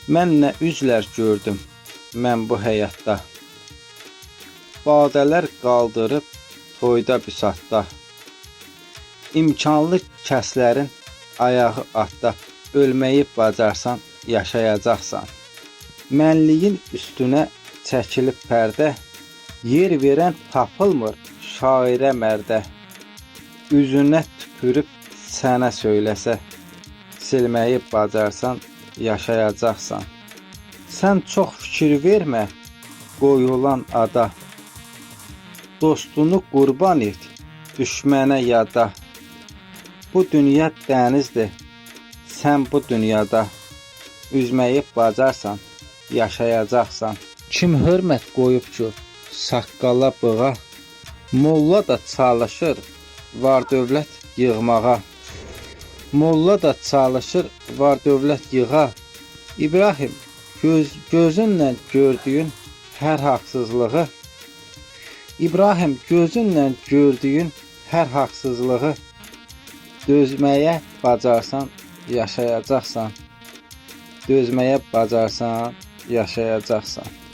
Mən nə üzlər gördüm mən bu həyatda. Badələr qaldırıb toyda büsatda. İmkanlı kəslərin ayağı atda. Ölməyi bacarsan yaşayacaqsan. Mənliyin üstünə çəkilib pərdə, yer verən tapılmır şairə mərdə. Üzünə tüpürüb sənə söyləsə, silməyi bacarsan yaşayacaqsan. Sən çox fikir vermə qoyulan ada. Dostunu qurban et düşmənə yada. Bu dünya dənizdir. Sən bu dünyada üzməyi bacarsan, yaşayacaqsan. Kim hörmət qoyub ki, saqqala bığa, molla da çalışır var dövlət yığmağa. Molla da çalışır var dövlət yığa. İbrahim, gözünlə gördüyün hər haqsızlığı, İbrahim, gözünlə gördüyün hər haqsızlığı dözməyə bacarsan yaşayacaqsan. Dözməyə bacarsan yaşayacaqsan.